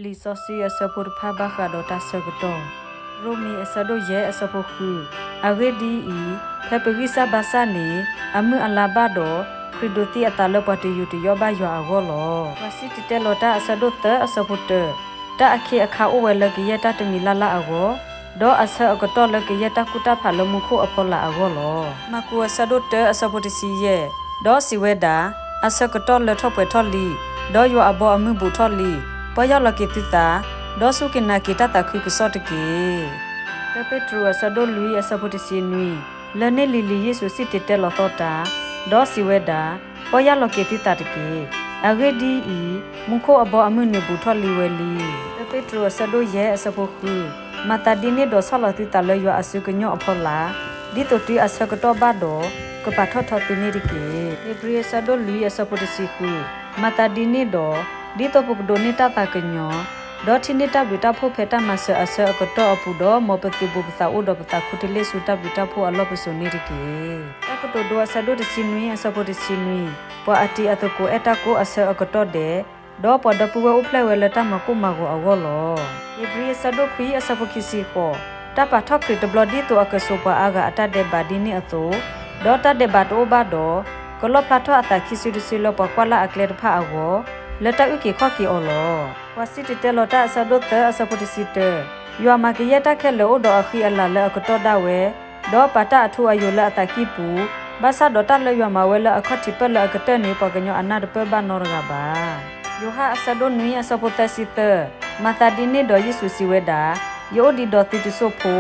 လံာ်စီဆှံအဆၢဖိတဖၣ်ဘၣ်ဃးဒီးတၢ်ဆၢကတီၢ်. ရိမ့ၤအဆၢဒိၣ်ယဲၢ်အဆၢဖိဃု, အဂ့ၢ်ဒ်အံၤ, ဖဲပဂံၢ်စၢ်ဘါစၢ်န့ၣ်, အမုၢ်အလါဘၣ်ဒီး, ခရံာ်ဒိးသံအသးလၢပှၤတယူးတယီၣ်ဘၣ်ယွၤအဂီၢ်လီၤ. ပှၤစံၣ်တဲၤတဲလီၤတၢ်အဆၢဒိၣ်သၢအဆၢဖိတၢ, တၢ်အခ့အခါအိၣ်ဝဲလၢကယဲၢ်တၢ်တမံၤလၢ်လၢ်အဂီၢ်, ဒီးအဆၢအကတီၢ်လၢကယဲၢ်တၢ်ကူၣ်တၢ်ဖးလၢမူခိၣ်အဖီလာ်အဂီၢ်လီၤ. မၢ်ကူးအဆၢဒိၣ်တၢအဆၢဖိတဆံယဲၢ်, ဒီးစံးဝဲဒၣ်, အဆၢကတီၢ်လၢထီၣ်ပှဲၤထီၣ်လံ, ဒီးယွၤအဘီအမုၢ်ဘူးထီၣ်လံ, ပီၢ်ယၢ်လီၤက့ၤသုသး, ဒီးစူၢ်က့ၤနာ်က့ၤတၢ်သးခုကစီၣ်တက့ၢ်. တၢပ့းတရူးအဆၢဒိၣ်လွံၢ်အဆၢဖိတဆံနွံ, လၢန့ၣ်လံၤလံၤယ့ၣ်ၡူးစံၣ်တဲၤတဲလီၤသီတၢ်, ဒီးစံးဝဲဒၣ်, ပီၢ်ယၢ်လီၤက့ၤသုသးတက့ၢ်. အဂ့ၢ်ဒ်အံၤ, မူခိၣ်အဘီအမုၢ်န့ၣ်ဘူးထီၣ်လံဝဲလံ. တၢပ့းတရူးအဆၢဒိၣ်ယဲၢ်အဆၢဖိဃု, မၤသးဒ်န့ၣ်ဒီးဆီၣ်လီၤသုသးလၢယွၤအစုကညီၣ်အဖီလာ်, ဒ်သိးတုၤအဆၢကတီၢ်ဘၣ်ဒီး, ကပာ်ထီၣ်ထီသုန့ၣ်တက့ၢ်. ဧ့ၤဘြံၤအဆၢဒိၣ်လွံၢ်အဆၢဖိတဆံဃု, မၤသးဒ်န့ၣ်ဒီး, ဒ်သိးပကဒိးန့ၢ်တၢ်သးကညီၤ, ဒီးထံၣ်န့ၢ်တၢ်ဘျုးတၢ်ဖှိၣ်ဖဲတၢ်မၤစၢၤအဆၢအကတီၢ်အပူၤဒီး မ်ပသုးဘူးပသးအိၣ်ဒီးပသးခူတလ့ၢ်ဆူတၢ်ဘျုးတၢ်ဖှိၣ်အလီၢ်ပစိာ်န့ၣ်တက့ၢ်. တၢ်ကတိၤဒိအဆၢဒိၣ်တဆံနွံအဆၢဖိတဆံနွံ, ပှၤအတံၤအသကိးအဲၣ်တၢ်ကိးအဆၢအကတီၢ်ဒဲး, ဒီးပှၤဒီပုၢ်ဝဲၢ်အိၣ်ဖျဲၣ်ဝဲလၢတၢ်မၤကိၢ်မၤဂီၤအဂီၢ်လီၤ. ဧ့ၤဘြံၤအဆၢဒိၣ်ခွံအဆၢဖိခံဆံဃိး, တၢ်ပာ်ထီၣ်ခရံာ်တဘျီဒ်သိးအကစိာ်ပှၤအါဂၤအတၢ်ဒဲးဘးဒ်န့ၣ်အသိး, ဒီးတၢ်ဒဲးဘးတအိၣ်ဘၣ်ဒီး, ကလီၣ်ဖျါထီၣ်အသးခံစုတစုလၢပှၤကွၢ်လၢ်အကျဲတဖၣ်အဂီၢ်, လၢတၢ်အုၣ်က့ၤခီၣ်က့ၤအီၤလီၤ. ပှၤစံၣ်တဲၤတဲလီၤတၢ်အဆၢဒိၣ်သၢအဆၢဖိတဆံတၢ, ယွၤမၤကယဲၢ်တၢ်ခဲလၢာ်အိၣ်ဒီးအဃံအလၤလၢအကတီၢ်ဒၣ်ဝဲ, ဒီးပာ်တၢ်အထူအယိာ်လၢအသးကံၢ်ပူၤ, ဘၣ်ဆၣ်ဒီးတၢ်လၢယွၤမၤဝဲလၢအခီၣ်ထံးပၢၢ်လၢအကတၢၢ်န့ၣ် ပှၤကညီအနၢ်တပၢၢ်ဘၣ်နီတဂၤဘၣ်. ယိၤဟၣ်အဆၢဒိၣ်နွံအဆၢဖိသၢဆံသၢ, မၤသးဒ်န့ၣ်ဒီးယ့ၣ်ၡူးစံးဝဲဒၣ်, ယအိၣ်ဒံးဒီးသုတစိၢ်ဖိ,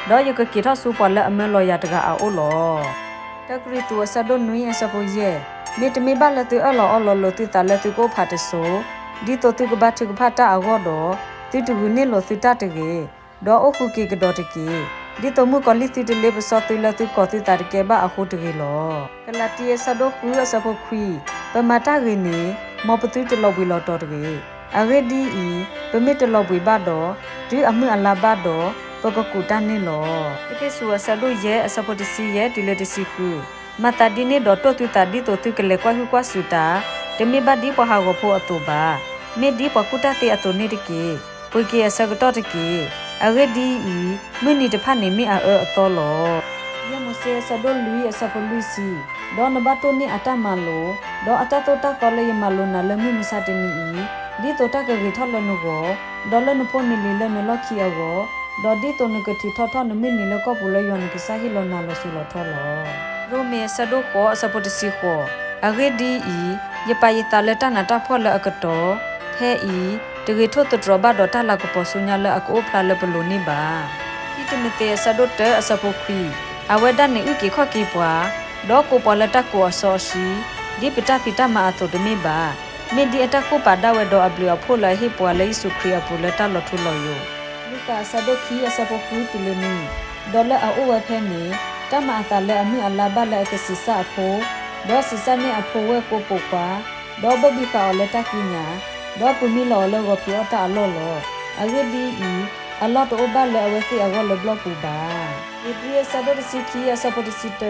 ဒီးယကက့ၤထီၣ်ဆူပှၤလၢအမၢလီၤယၤတဂၤအအိၣ်လီၤ. တၢကရံၣ်သူးအဆၢဒိၣ်နွံအဆၢဖိယဲၢ်, မ့တမ့ၢ်ဘၣ်လၢသုအၢၣ်လီၤအီလီၤလိာ်သုသးလၢသုကအိၣ်ဖးတစိၤ, ဒ်သိးသုကဘါထုကဖၣ်တၢ်အဂီၢ်ဒီး, သုတဂုာ်န့ၢ်လိာ်သုတၢ်တဂ့ၤ, ဒီးအိၣ်ဃုာ်က့ၤကဒီးတက့ၢ်. ဒ်သိးမုၣ်ကီၤလံၢ်သုတလ့ပစီသုလၢသုကိးသုသးတကဲဘၣ်အဃိတဂ့ၤလီၤ. ကလၤတံအဆၢဒိၣ်ဃုအဆၢဖိခွံ, ပမၤတၢ်ဂ့ၤန့ၣ်, မ်ပသုတလီၤဘှံးလီၤတီၤတဂ့ၤ. အဂ့ၢ်ဒ်အံၤ, ပမ့ၢ်တလီၤဘှံးဘၣ်ဒီး, တုၤအမုၢ်အလါဘၣ်ဒီး, ပကကူးတၢ်န့ၣ်လီၤ. အ့းဖ့းစူးအဆၢဒိၣ်ယဲၢ်အဆၢဖိတဆံယဲၢ်တုၤလၢတဆံဃု, မၤသးဒ်န့ၣ်ဒီးတိၢ်သုသးဒ်သိးသုကလဲၤကွၢ်ဟုၣ်ကွၢ်စူၤတၢ်, တမ့ၢ်ဘၣ်ဒ်ပှၤဟးဂီၤဖိအသိးဘၣ်, မ့ၢ်ဒ်ပှၤကူၣ်တၢ်သ့အသိးန့ၣ်တက့ၢ်. ပှ့ၤက့ၤအဆၢကတီၢ်တက့ၢ်. အဂ့ၢ်ဒ်အံၤ, မုၢ်နံၤတဖၣ်န့ၣ်မ့ၢ်အအၢအသီလီၤ. ယဲၢ်မိၤၡ့အဆၢဒိၣ်လွံၢ်အဆၢဖိလွံၢ်ဆံ, ဒီးနဘၣ်တိၢ်န့ၢ်အတၢ်မၤလိာ်, ဒီးအတၢ်သိၣ်တၢ်သီလၢယမၤလိာ်နၤလၢမုၢ်မဆါတနံၤအံၤ, ဒ်သိးတၢ်ကဂ့ၤထီၣ်လၢနဂီၢ်, ဒီးလၢနဖိနလံၤလၢနလီၢ်ခံအဂီၢ်, ဒီးဒ်သိးနကထုးထီၣ်ထီၣ်နမုၢ်နံၤလၢကီၢ်ပူၤလၢယွၤနကစၢ်ဟ့ၣ်လီၤနၤလီၤစိၤလီၤထီလီၤ. ရိမ့ၤအဆၢဒိၣ်ဃိးအဆၢဖိတဆံဃိး, အဂ့ၢ်ဒ်အံၤ, ယပာ်ယသးလၢတၢ်နးတၢ်ဖှီၣ်လၢအကတီၢ်, ဖဲအံၤ, တဂ့ၤထိၣ်သတြီၤဘၣ်ဒီးတၢ်လၤကပီၤဆူညါလၢအကအိၣ်ဖျါလၢပလိၤန့ၣ်ဘၣ်. ခံတံၤမသ့းအဆၢဒိၣ်တၢအဆၢဖိခွံ, အဝဲဒၣ်န့ၣ်အုၣ်က့ၤခီၣ်က့ၤပှၤ, ဒီးကိးပှၤလၢတၢ်ကိးအစီအဆှံ, ဒ်ပတၢ်ဖံးတၢ်မၤအသိးတမ့ၢ်ဘၣ်, မ့ၢ်ဒ်အတၢ်ကူၣ်ပာ်ဒၣ်ဝဲဒီးအဘျုးအဖှိၣ်လၢအဟ့ၣ်ပှၤလၢယ့ၣ်ၡူးခရံာ်အပူၤလၢတၢ်လီၤထူလီၤယိာ်. လူၤကၣ်အဆၢဒိၣ်ခံအဆၢဖိဃုတုၤလၢနွံ, ဒီးလၢအအိၣ်ဝဲဖဲန့ၣ်, တၢ်မၤအသးလၢအမုၢ်အလါဘၣ်လၢအကဆံးစၢ်အဖိ, ဒီးဆံးစၢ်န့ၢ်အဖိဝဲၢ်ကိပိာ်ခွါ, ဒီးဘၣ်ဘံဃာ်အီၤလၢတၢ်ကံးညာ်, ဒီးပှ့ၤမံလီၤအီၤလၢဂီၤဖံးအီၣ်တၢ်အလီၢ်လီၤ. အဂ့ၢ်ဒ်အံၤ, အလီၢ်တအိၣ်ဘၣ်လၢအဝဲသ့ၣ်အဂီၢ်လၢဘျီၣ်ပူၤဘၣ်. ဧ့ၤဘြံၤအဆၢဒိၣ်တဆံခံအဆၢဖိတဆံတ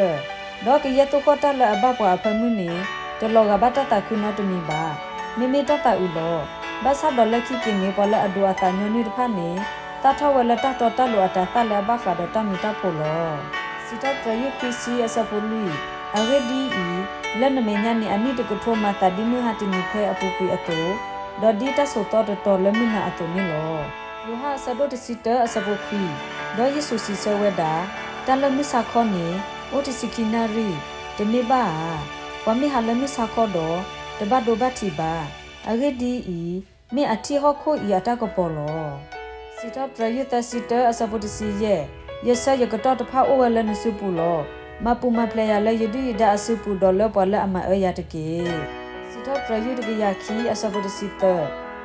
ၢ, ဒီးကယဲၢ်သိၣ်ဃီၣ်တၢ်လၢအဘၣ်ပှၤအဖၢမုၢ်န့ၣ်, တလီၤဂာ်ဘၣ်တၢ်သးခုနီတမံၤဘၣ်. မ့မ့ၢ်တၢ်သးအုးလီၤ. ဘၣ်ဆၣ်ဒီးလၢခံက့ၤန့ၣ် ပှၤလၢအဒိးအသးညီနုၢ်တဖၣ်န့ၣ်, သၣ်ထီၣ်ဝဲလၢတၢ်တီတၢ်လိၤအတၤသၣ်လၢအဘၣ်ဃးဒီးတၢ်မုာ်တၢ်ဖိးလီၤ. စံးထီၣ်ပတြၢၤယုၢ်ခွံဆံအဆၢဖိလွံၢ်, အဂ့ၢ်ဒ်အံၤ, လၢနမဲာ်ညါန့ၣ် အနံၣ်တကထိမၤသးဒ်မုၢ်ဟါတနံၤဖဲအပူၤကွံာ်အသိး, ဒီးဒ်တၢ်ဆိးသီတတီၤလၢမုၢ်နၤအသိးန့ၣ်လီၤ. ယိၤဟၣ်အဆၢဒိၣ်တဆံတၢအဆၢဖိခွံ, ဒီးယ့ၣ်ၡူးစံးဆၢဝဲဒၣ်, တၢ်လၢမုၢ်ဆါခီန့ၣ်, အိၣ်တဆံခံနၣ်ရံၣ်, တမ့ၢ်ဘၣ်ဧါ. ပှၤမ့ၢ်ဟးလၢမုၢ်ဆါခီဒီး, တဘၣ်ဒိဘၣ်ထံးဘၣ်. အဂ့ၢ်ဒ်အံၤ, မ့ၢ်အထံၣ်ဟီၣ်ခိၣ်အံၤအတၢ်ကပီၤလီၤ. စံးထီၣ်ပတြၢၤယုၢ်သၢဆံတၢအဆၢဖိတဆံယဲၢ်, ယဆၢယကတီၢ်တဖၣ်အိၣ်ဝဲလၢနစုပူၤလီၤ. မၤပူၤမၤဖျဲးယၤလၢယဒုၣ်ယဒါအစုပူၤဒီးလၢပှၤလၢအမၤအၢယၤတက့ၢ်. စံးထီၣ်ပတြၢၤယုၢ်တကယၤခံအဆၢဖိတဆံသၢ,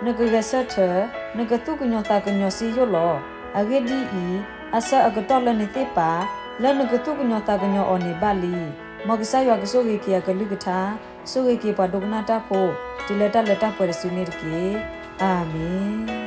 နကဂဲၤဆၢထၢၣ်, နကသူၣ်ကညီၤသးကညီၤစ့ယိၣ်လီၤ. အဂ့ၢ်ဒ်အံၤ, အဆၢအကတီၢ်လၢနသ့ၣ်ပာ်, လၢနကသူၣ်ကညီၤသးကညီၤအီၤန့ၣ်ဘၣ်လံ. မ်ကစၢ်ယွၤကဆိၣ်ဂ့ၤက့ၤအကလုၢ်ကထါ, ဆိၣ်ဂ့ၤက့ၤပှၤဒိကနၣ်တၢ်ဖိ, တုၤလၢတၢ်လၢတၢ်ပှဲၤတစုန့ၣ်တက့ၢ်. အၤမ့ၣ်.